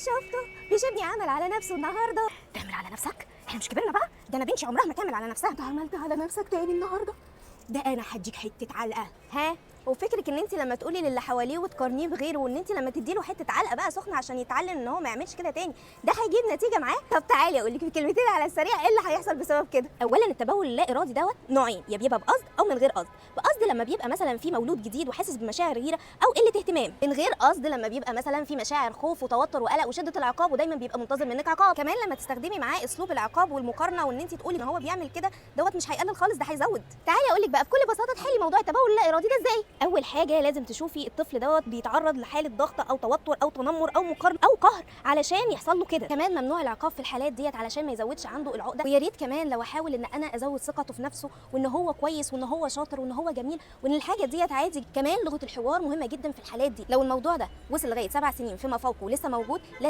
شفته مش ابني عمل على نفسه النهارده؟ تعمل على نفسك؟ احنا مش كبرنا بقى؟ ده انا بنتي عمرها ما تعمل على نفسها. انت عملت على نفسك تاني النهارده؟ ده انا هديك حتة علقه. ها، وفكرك ان انت لما تقولي للي حواليه وتقارنيه بغيره، وان انت لما تديله حتة علقه بقى سخنة عشان يتعلم ان هو ما يعملش كده تاني، ده هيجيب نتيجة معاه؟ طب تعالي اقول لك بكلمتين على السريع ايه اللي هيحصل بسبب كده. اولا التبول اللا ارادي دوت نوعين، يا بيبقى بقصد او من غير قصد. بقصد لما بيبقى مثلا في مولود جديد وحاسس بمشاعر غيره او قلة اهتمام. من غير قصد لما بيبقى مثلا في مشاعر خوف وتوتر وقلق وشده العقاب، ودايما بيبقى منتظر منك عقاب. كمان لما تستخدمي معاه اسلوب العقاب والمقارنة، وان انت تقولي ان هو بيعمل كده دوت مش هيقلل خالص، ده هيزود. تعالي اقول لك بقى بكل بساطة تحلي موضوع التبول اللا ارادي ده ازاي. اول حاجة لازم تشوفي الطفل دوت بيتعرض لحاله ضغط او توتر او تنمر او مقارنة او قهر علشان يحصل له كده. كمان ممنوع العقاب في الحالات ديت علشان ما يزودش عنده العقدة. ويا ريت كمان لو احاول ان انا ازود ثقته في نفسه، وان هو كويس وان هو شاطر وان هو جميل وان الحاجة ديت عادي. كمان لغة الحوار مهمة جدا في الحالات دي. لو الموضوع ده وصل لغاية 7 سنين فيما فوق ولسه موجود،